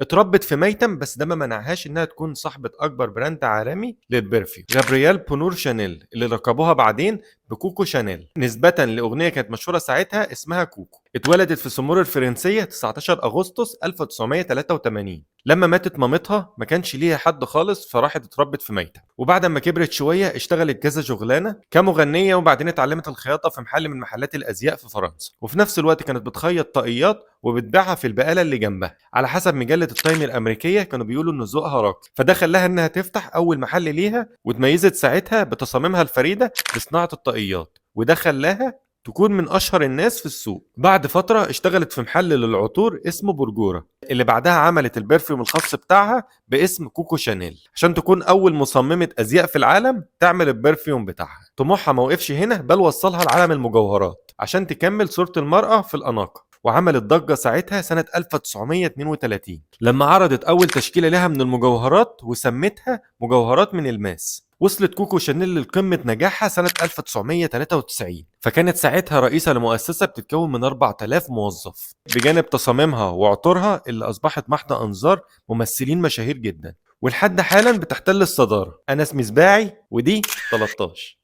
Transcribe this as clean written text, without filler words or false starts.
اتربت في ميتم، بس ده ما منعهاش انها تكون صاحبة اكبر brand عالمي لل perfume، جابرييل بونور شانيل، اللي لقبوها بعدين بكوكو شانيل نسبة لأغنية كانت مشهورة ساعتها اسمها كوكو. اتولدت في سومور الفرنسية 19 أغسطس 1983. لما ماتت مامتها ما كانش ليها حد خالص، فراحت اتربت في ميتم. وبعد ما كبرت شوية اشتغلت كذا شغلانة كمغنية، وبعدين اتعلمت الخياطة في محل من محلات الأزياء في فرنسا، وفي نفس الوقت كانت بتخيط طاقيات وبتبيعها في البقالة اللي جنبها. على حسب مجلة التايم الأمريكية كانوا بيقولوا إن ذوقها راقي، فده خلاها إنها تفتح أول محل ليها، وتميزت ساعتها بتصاميمها الفريدة لصناعة الطاقيات، وده خلاها تكون من أشهر الناس في السوق. بعد فترة اشتغلت في محل للعطور اسمه برجورة، اللي بعدها عملت ال perfume الخاص بتاعها باسم كوكو شانيل عشان تكون أول مصممة أزياء في العالم تعمل ال perfume بتاعها. طموحها ما وقفش هنا، بل وصلها لعالم المجوهرات عشان تكمل صورة المرأة في الأناقة، وعملت ضجة ساعتها سنة 1932 لما عرضت أول تشكيلة لها من المجوهرات وسمتها مجوهرات من الماس. وصلت كوكو شانيل لقمة نجاحها سنة 1993، فكانت ساعتها رئيسة لمؤسسة بتتكون من 4000 موظف، بجانب تصاميمها وعطورها اللي أصبحت محط أنظار ممثلين مشاهير جدا، ولحد حالا بتحتل الصدارة. أنا اسمي سباعي ودي 13.